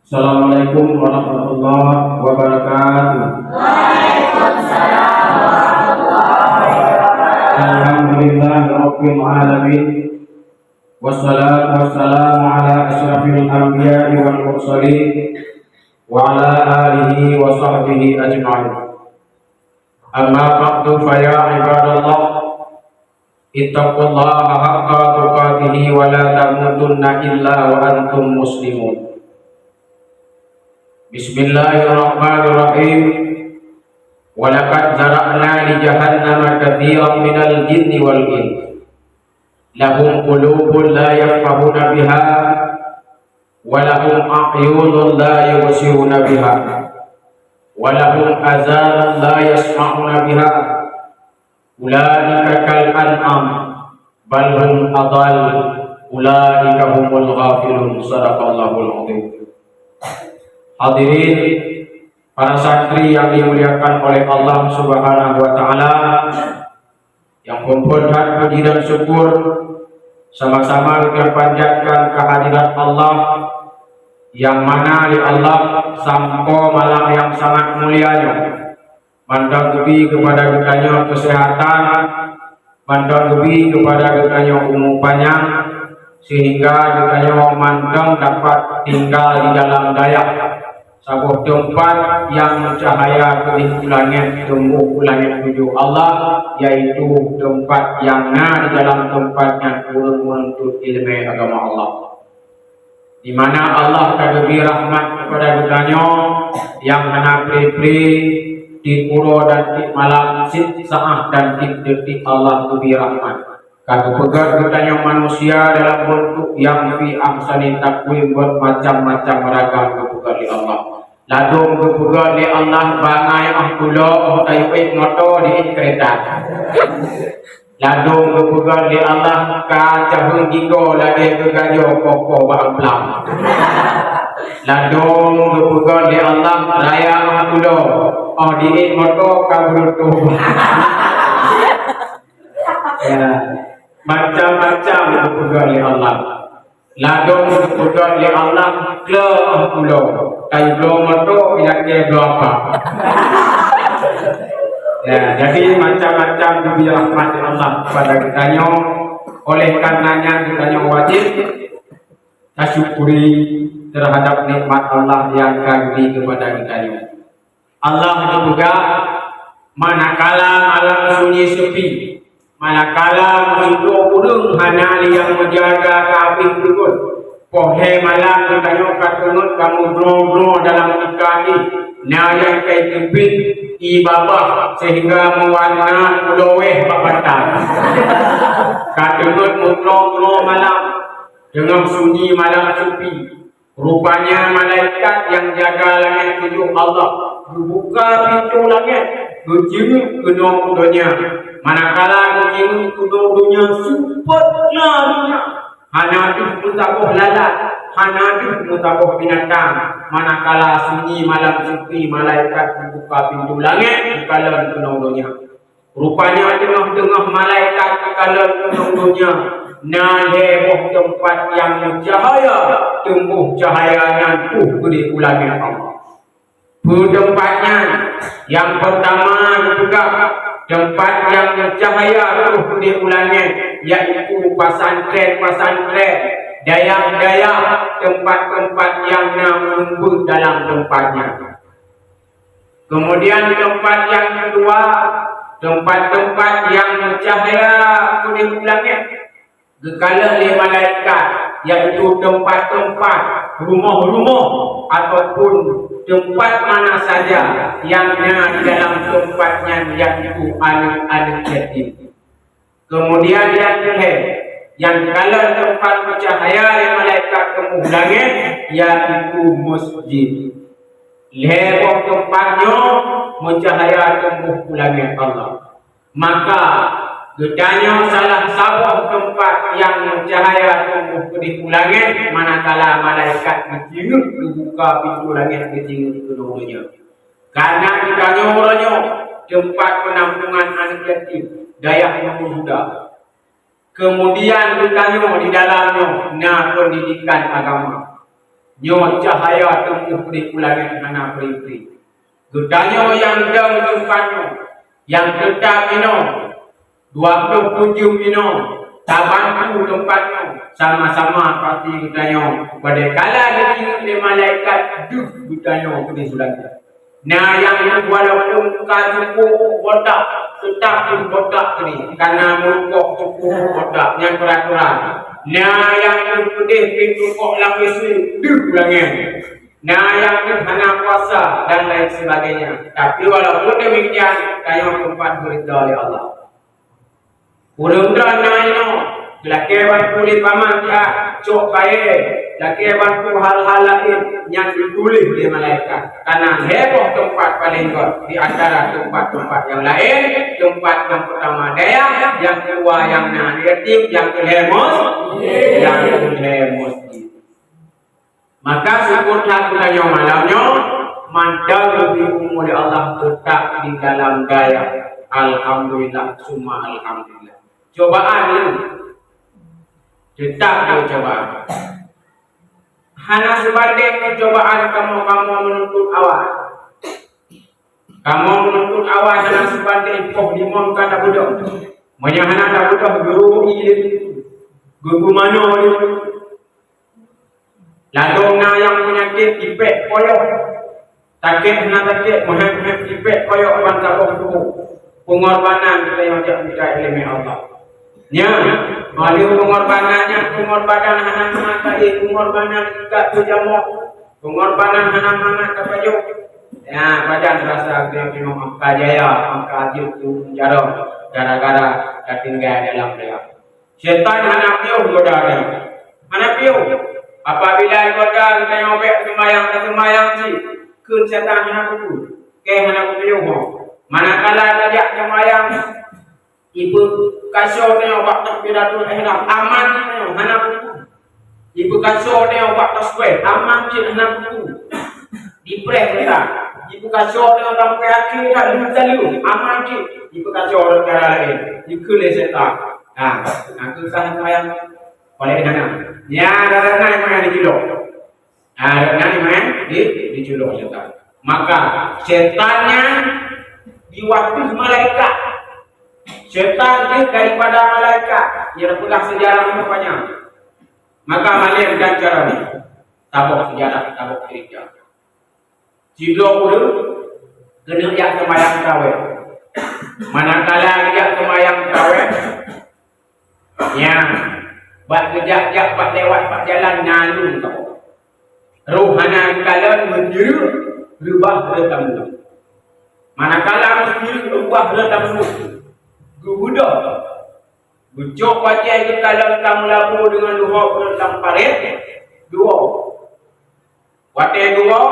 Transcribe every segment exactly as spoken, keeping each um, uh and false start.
Assalamualaikum warahmatullahi wabarakatuh. Waalaikumsalam warahmatullahi wabarakatuh. Alhamdulillahirabbil alamin. Wassalatu wassalamu ala asyrafil anbiya'i wal mursalin wa ala alihi wa sahbihi ajma'in. Amma ba'du, fa ya ibadallah, ittaqullaha haqqa tuqatihi wa la tamutunna illa wa antum muslimun. Bismillahirrahmanirrahim. Wa laqad zara'na li jahannama katsiran minal jinni wal ins. Lahum qulubun la yafqahuna biha, wa lahum a'yunun la yubsiruna biha, wa lahum adhanun la yasma'una biha. Ulaika kal an'am, bal hum adall, ulaika humul ghafilun. Sadaqallahul azim. Hadirin, para santri yang dimuliakan oleh Allah Subhanahu wa Ta'ala, nyang phon-phon that puji dan syukur, sama-sama kita panjatkan kehadirat Allah, yang mana di Allah sampoe malam yang sangat mulia nyoe, mantong geubri kepada geutanyoe kesehatan, mantong geubri kepada geutanyoe umu panyang, sehingga geutanyoe mantong dapat tinggal di dalam dayah saboh teumpat nyang meucahaya keudeh u langét, teumboh u langét tujoh Allah, yaitu teumpat nyang na di dalam teumpat nyan ureuëng meununtut iéleumé agama Allah. Di mana Allah ka geubri rahmat kepada geutanyoe nyang hana pri-pri, tiep uroe dan tiep malam, cit saát dan tiep detik Allah geubri rahmat. Ka geupeugét geutanyoe manusia dalam beuntuk nyang fi ahsani taqwim, buet macam-macam ragam geupeugét lé Allah. Ladôm geupeugét lé Allah bangai óh kulo óh tayue ék moto diék keureta. Ladôm geupeugét lé Allah ka caheueng gigoe lagée geugajoe kokoh bak amplam. Ladôm geupeugét lé Allah raya óh kulo óh diék moto ka beuruntung. Ya, macam-macam geupeugah lé Allah. Ladôm geupeugah lé Allah, kleuh pulo, kayu bloe moto, ilakée bloe apa. Ya, jadi macam-macam geubri rahmat Allah kepada geutanyoe. Oleh karena nyan geutanyoe wajéb tasyukuri terhadap nikmat Allah nyang ka geubri kepada geutanyoe. Allah geupeugah, manakala malam sunyi sepi, manakala meusidroe ureuëng hana lé nyang meujaga ka habéh keungeut, poh lhée malam geutanyoe ka teungeut ka meudroe-droe dalam tika jih, na nyang kai teubiet ié babah sehingga meuwarna pulo wéh bak batang. Ka teungeut meudroe-droe malam, teungoh sunyi malam sepi. Rupanya malaikat nyang jaga langét tujoh Allah geubuka pintoe langét, geucingeuk keunoe u donya. Manakala geucingeuk keunoe u donya, seupôt na donya. Hana deuh meusaboh lalat, hana deuh meusaboh binatang. Manakala sunyi malam sepi, malaikat geubuka pintoe langét, geukalon keunoe u donya. Rupanya teungoh-teungoh malaikat geukalon keunoe u donya, na lhée boh teumpat nyang meucahya, teumboh cahya nyan troh keudeh u langét Allah. Peue teumpat nyan? Nyang peurtama geupeugah, teumpat nyang meucahya troh keudeh u langét, yaitu pasantrén-pasantrén, dayah-dayah, teumpat-teumpat nyang na ureuëng beuet dalam teumpat nyan. Keumudian teumpat nyang keudua, teumpat-teumpat nyang meucahya keudeh u langét, geukalon lé malaikat, yaitu teumpat-teumpat, rumoh-rumoh, ataupun teumpat mana saja nyang na di dalam teumpat nyan, yaitu aneuëk-aneuëk yatim. Keumudian nyang keulhée, nyang kalon teumpat meucahya lé malaikat teumboh langét, yaitu meuseujid. Lhée boh teumpat nyoe meucahya teumboh u langét Allah. Maka, geutanyoe salah saboh teumpat nyang meucahya teumboh keudeh u langét, manakala malaikat geucingeuk geubuka pintoe langét geucingeuk keunoe u donya. Karena geutanyoe uroe nyoe teumpat peunampungan aneuëk yatim, dayah nyang muda. Keumudian geutanyoe di dalam nyoe na peundidikan agama. Nyoe cahya teungoh di ulangét hana pri-pri. Geutanyoe nyang dong teumpat nyoe, nyang teutap inong, dua ploh tujoh inong, tabantu teumpat nyoe, sama-sama pasti geutanyoe. Padahkala geujingeuk lé malaikat, deuh geutanyoe keudeh ulangét. Na nyang walaupun ka cukup botak, teutap pih botak keudeh, kana meurukok cukup botak, nyan peuratoran. Na nyang keudeh pih rukok lam W C, deuh ulangét. Na nyang hana puasa dan lain sebagainya. Tapi walaupun demikian, tanyoe teumpat geuridha lé Allah. Ureuëng droe na inoe, lakée bantu lé paman, cok kayée, lakée bantu hal-hal laén nyang geutuléh lé malaikat. Kana lhée boh teumpat paleng gét di antara teumpat-teumpat nyang laén, teumpat nyang peurtama dayah, nyang keudua nyang na yatim, nyang keulhée mos-, nyang keulhée mosjid. Maka syukur that geutanyoe malam nyoe, mantong geubri umu lé Allah teutap di dalam dayah. Alhamdulillah, summa alhamdulillah. Cobaan nyoe teutap ada cobaan. Hana seubandéng ngon cobaan kamoe-kamoe meununtut awai. Kamoe meununtut awai hana seubandéng poh limong ka tabeudôh. Meunyoe hana tabeudôh, geu-ui lé, geupeumanoe lé. Ladôm na nyang peunyakét tipék koyok. Sakét hana sakét, meuhém-hém tipék koyok ban saboh tuboh. Peungorbanan geutanyoe jak mita ileumé Allah. Nyan, meulalu peungorbanan nyan, peungorbanan hana mangat tadi, peungorbanan ikat beujamok, peungorbanan hana mangat tapajoh. Ya, pajan rasa geutanyoe meuangka jaya, meuangka jeuet tu jarong, gara-gara tatinggai dalam dayah. Setan hana piôh goda geutanyoe. Hana piôh. Apabila goda geutanyoe bék seumayang, taseumayang cit, kheun setan hana peue, keu hana peue piôh ho. Manakala tajak seumayang, ipeukasoe tanyoe bak takbiratul ihram, aman cit tanyoe, hana peue. Ipeukasoe tanyoe bak tasbih, aman cit hana peue. Dipreh geutanyoe. Ipeukasoe tanyoe sampoe akhé that lheueh saleuem, aman cit. Ipeukasoe cara laén, dikheun lé setan. Ha, aku sah seumayang. Oleh nyan, nyan dara nyan meunan diculok. Ha, dara nyan meunan di, diculok setan. Maka setan nyan diwakil malaikat. Setan jeuet daripada malaikat. Nyang peugah seujarah nyoe panyang. Maka malém dan cara nyoe, saboh seujarah, saboh ceurita. Sidroe ureuëng keuneuk jak seumayang tarawéh. Manakala geujak seumayang tarawéh, nyan, bak geujak-jak, bak lewat bak jalan na lôn saboh. Roh hana geukalon, meuteureuk reubah rot lam lôn. Manakala meuteureuk reubah rot lam lôn, geubeudôh, geucok bajée geukalon ka meulabu deungon leuhob rot lam parét, duwoe. Watée duwoe,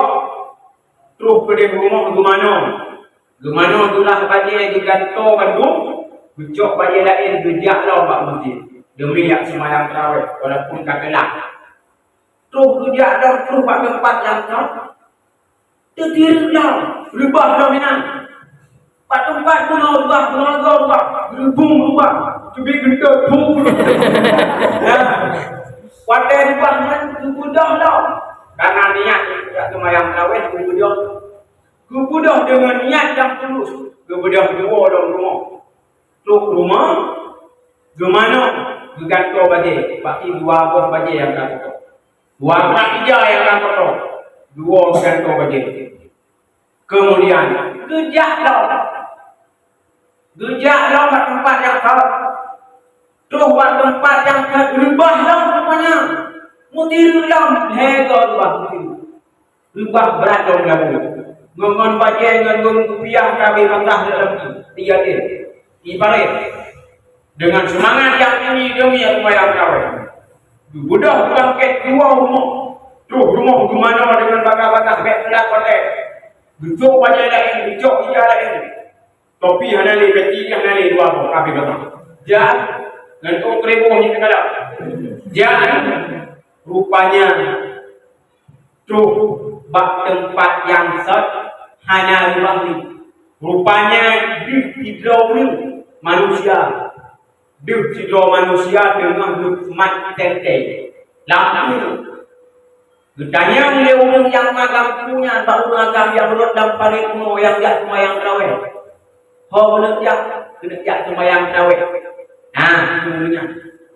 troh keudeh rumoh geumanoe. Geumanoe geulah bajée geugantoe bandum, geucok bajée laén geujak lom bak meuseujid deumi jak seumayang tarawéh walaupun ka teulat. Troh geujak lom, troh bak teumpat nyang ka teutireuk lom, reubah lom inan. Bak teumpat bunoe reubah, bunoe reubah, geurubong reubah, teubiet geunteuk phon. Ya. Watée reubah nyan geubeudôh lom. Karena niat jak seumayang tarawéh geubeudôh. Geubeudôh deungon niat nyang tulus, geubeudôh duwoe lom rumoh. Trok rumoh, geumanoe, geugantoe bajée, bak dua boh bajée nyang ka kotoh. Dua brak ija nyang ka kotoh, duwoe geugantoe bajée. Keumudian, geujak lom. Geujak lom bak teumpat nyang ka. Troh bak teumpat nyang ka reubah lom rupanya. Meutireuk lom, lhée goe reubah meutireuk. Reubah brat lom labu. Ngon, ngon bajée ngon, ngon kupiah ka abéh basah lam ié. Ié deh. Ibarat. Deungon seumangat nyang tinggi deumi seumayang tarawéh. Geubeudôh bangkét dua rumoh. Troh rumoh geumanoe deungon bagah-bagah bék teulat watée. Geucok bajée laén, geucok ija laén. Topi hana lé, peci hana lé, dua boh, ka abéh basah. Jak, ngon ôk keurimboh nyang teukalap. Jak, rupanya troh bak teumpat nyang sot hana reubah lé. Rupanya deuh sidroe ureuëng manusia. Deuh sidroe manusia teungoh geumat teuntée. Lam ureuëng. Geutanyong lé ureuëng nyang mat lampu nyan bak ureuëng agam nyang rhot lam parit bunoe nyang jak seumayang tarawéh, "Ho keuneuk jak?" "Keuneuk jak seumayang tarawéh." Nah, kheun ureuëng nyan.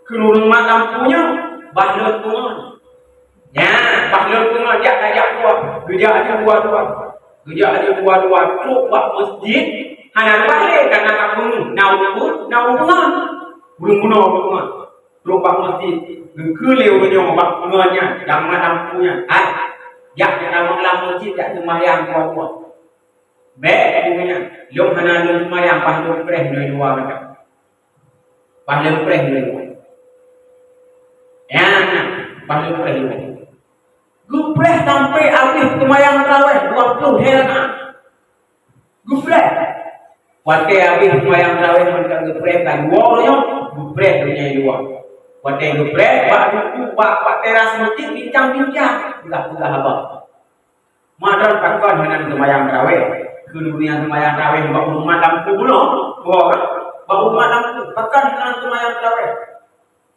Kheun ureuëng mat lampu nyan, "Bah lôn peungon." Nyan, bah lôn peungon, jak tajak dua. Geujak laju dua-dua. Geujak laju dua-dua, trok bak meuseujid, hana rubah lé, karena ka peungeuh, na ureuëng, na ureuëng peungon. Ureuëng bunoe ureuëng peungon. Trok bak meuseujid, geukheun lé ureuëng nyoe bak peungon nyan, nyang mat lampu nyan, "Hai, jak tamong lam meuseujid, jak seumayang dua-dua." "Bék," kheun nyan, "lôn hana lôn seumayang, bah lôn preh lôn luwa mantong." Bah lôn preh lé. Nyan, bah lôn preh lé. Geupreh sampai habéh seumayang tarawéh dua ploh lhèe rakaat. Geupreh. Watèe habéh seumayang tarawéh mantong geupreh, ka luwa nyoe, geupreh donya luwa. Watèe geupreh, bak duku, bak, bak teras meuseujid bincang-bincang, peugah-peugah haba. "Mak droe pakon hana seumayang tarawéh?" Kheun ureuëng nyang seumayang tarawéh bak ureuëng mat lampu bunoe. Bak ureuëng mat lampu, "Pakon hana seumayang tarawéh?"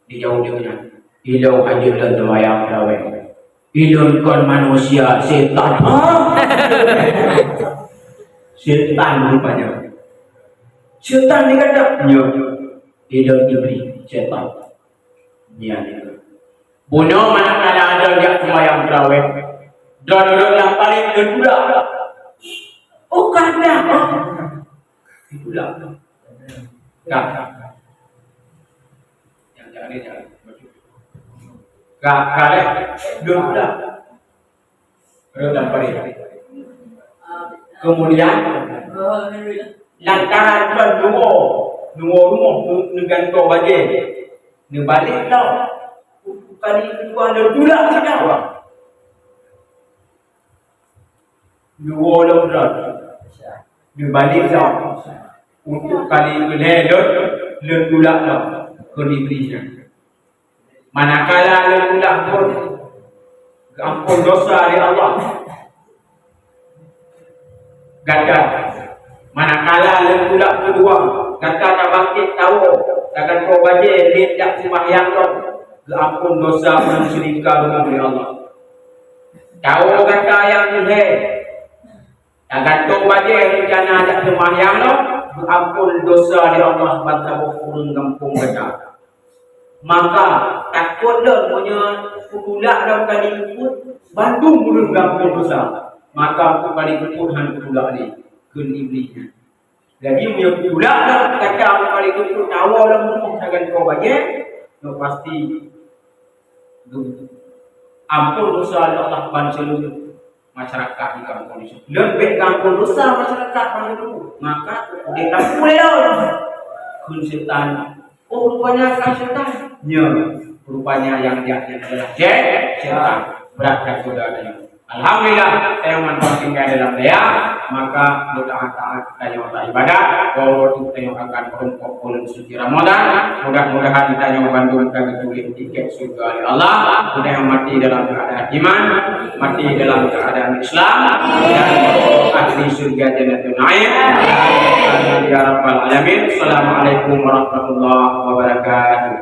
Dijaweueb lé ureuëng nyan, "Ilôn hana lôn seumayang tarawéh. Ilôn kon manusia, setan." Setan rupanya. Setan dikata, "Nyo, ilôn iblis, setan." Nyan. Bunoe manakala droe jak seumayang tarawéh, droe rhot lam parit geutulak. Oh, ka dah. Geutulak. Ka. Nyang jangan ni jangan. Ka, ka lé. Geutulak. Rhot lam parit. Kemudian, lantaran droe neuwoe, neuwoe rumoh, neu-, neugantoe bajée, neubalek lom. Kali keudua neutulak sidroe. Neuwoe lom droe, neubalek lom. Untuk kali keulhèe lôn, lôn tulak lom keu Iblis nyan. Manakala lôn tulak phon, geuampôn dosa lé Allah gata. Manakala lôn tulak keudua, gata tabangkét tawoe, tagantoe bajée, miet jak seumahyang lom, geuampôn dosa ureuëng seulingka rumoh lé Allah. Tawoe gata nyang lhèe, tagantoe bajée rencana jak seumahyang lom, geuampôn dosa lé Allah ban saboh ureuëng gampông gata. Maka, takot lom meunyoe kutulak lom kali keupeuet, bandum ureuëng gampông dosa. Maka, keu kali keupeuet hana kutulak lé, kheun Iblis nyan. Jadi, meunyoe kutulak lom gata keu kali keupeuet, tawoe lom rumoh tagantoe bajée, nyoe pasti ampôn dosa lé Allah ban seuluruh masyarakat di gampông nyoe. Lôn bék gampông dosa masyarakat ban seuluruh, maka udeb lam ulée lôn. Kheun setan, "Oh, rupanya kan setan." Nyo, rupanya nyang jak nyan adalah jén, setan. Brat dan goda nyan. Alhamdulillah, teuman tinggai dalam daya, maka mudah-mudahan tanyoe beribadah, bahwa tanyoe akan merumpok bulan suci Ramadan. Mudah-mudahan tanyoe bandum ka geutuléh tiket syurga lé Allah. Mudah maté dalam keadaan iman, maté dalam keadaan Islam, dan ahli syurga Jannatul Naim. Amin ya rabbal alamin. Assalamualaikum warahmatullahi wabarakatuh.